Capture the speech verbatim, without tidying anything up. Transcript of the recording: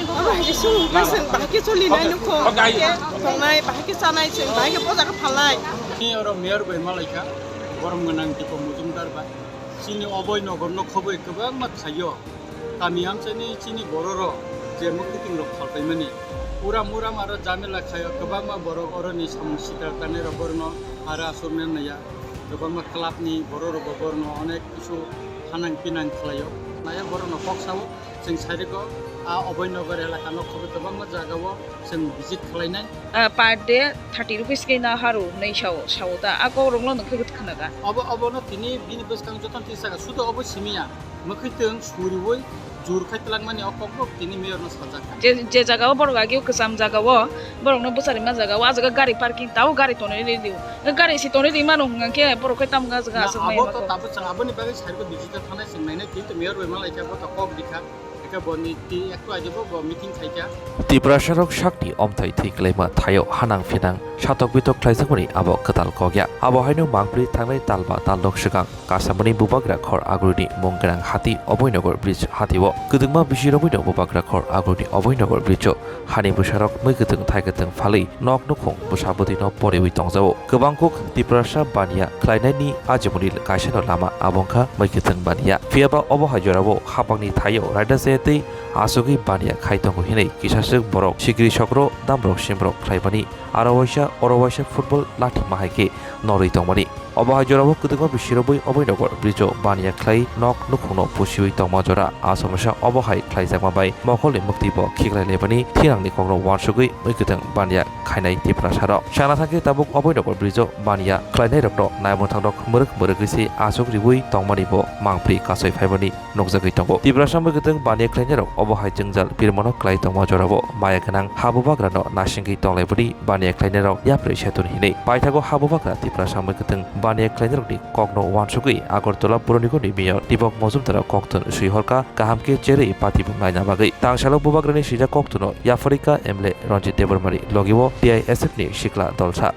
Abo hai khe sung khe chwng bahai khe choli nai nukho, bahai khe tongnai, bahai khe chanai chwng, bahai khe boja khe phalnai. Ni oro mayor bai malaikha, borom gwnang Dipak Mojumdar bai. Chini Oboi Nogor no khoboi kwbangma thaio. Kami amchaini chini bororok je mwkhwtwng rok phalpaimani. Uram uram aro jamela khaio, kwbangma borok oroni samung sitra tanai rok borno aro aswk nai naiya. Kwbangma club ni bororok bo borno onek kisu hanang pinang khlaio. Naiya borokno kok sao. Chwng sairwgo a Oboi Nogor elaka no khoboi kwbangma jagao chwng visit khlainai. Ah, per day thirty rupees khe na haru hinwi sao, sao ta. A kok rokno nwng khe khwnaga. Obo, obono tini bini bwskang jotono tisa ka sudo obo simiya. Mwkhwtwng suriwi jur khai twlangmani o kokbo tini mayor no sajak. Je, je jagao borok agio kwcham jagao, borokno bwcharima jagao, a jaga gari parking tao gari tonwi rw di. Gari si tonwi rw mano hwnkhe borok khe tamo jaga aswk maya abo to mako. Tabuk chwng aboni bagwi sairwgo digital thanai chwng nainai, kintu mayor bai malaikha bo to kok dikha. Eka boni ti ektu aje bo, bo meeting khaikha. Tiprasarok sakni omthai thwi kwlaima thaio hanang phinang satok bitok khlaijakmani abo kwtal kok ya. Abo haino mangpri thangnai tal ba tal nok swkang Kasamani Bubagra Khor Aguruni mung gwnang hati Oboinogar bridge hati o kwdwkma bisi romwi no Bubagra Khor Aguruni Oboinogar bridge o hani bwsarok mwi kwtwng thai kwtwng phalwi nok nukhung bwsa bwtwi no poriwi tongjao. Kwbangkuk Tiprasa baniya khlainaini ajimoni kaisano lama abo wngkha mwi kwthwng baniya. Phiyaba obo hai jorao hapangni thaio raida chaya tei asugwi baniya khai tongo hinwi kisaswk borok sikri sokro damrok simrok khlaimani aro waisa oro waisa football lathi mahai khe norwi tongmani. Obo hai jorao kwdwkma bisi romwi Oboinogar bridge o baniya khlai nok nukhungno pusiwi tongma jora asomsa obo hai khlaijakma bai mokolni mwktwi bo khiklai laimani thinangni kokno uansugwi mwi kwthwng baniya khainai Tiprasarok. Sana thangkhe tabuk Oboinogar bridge o baniya khlainairokno naimwthangrok mwrwk mwrwgwi se achuk riwi tongmani bo mangpri kasoi phaimani nukjagwi tongo. Tiprasa mwi kwthwng baniya khlainairok obo hai jwngjal pirmano klai tongma jorao maya gwnang ha bubagrano nasingwi tonglaiboni baniya khlainairok yapri setung hinwi. Paithago ha bubagra Tiprasa mwi kwthwng baniya khlainairokni kokno uansugwi Agartala Puranigarni mayor Dipak Mojumdaro koktun swi horkha kaham khe cherwi pati bumlaina bagwi. Tangsalo bubagrani swijak koktuno yapharwi kha M L A Ranjit Debbarmani logi o T I S F ni sikla dolsa.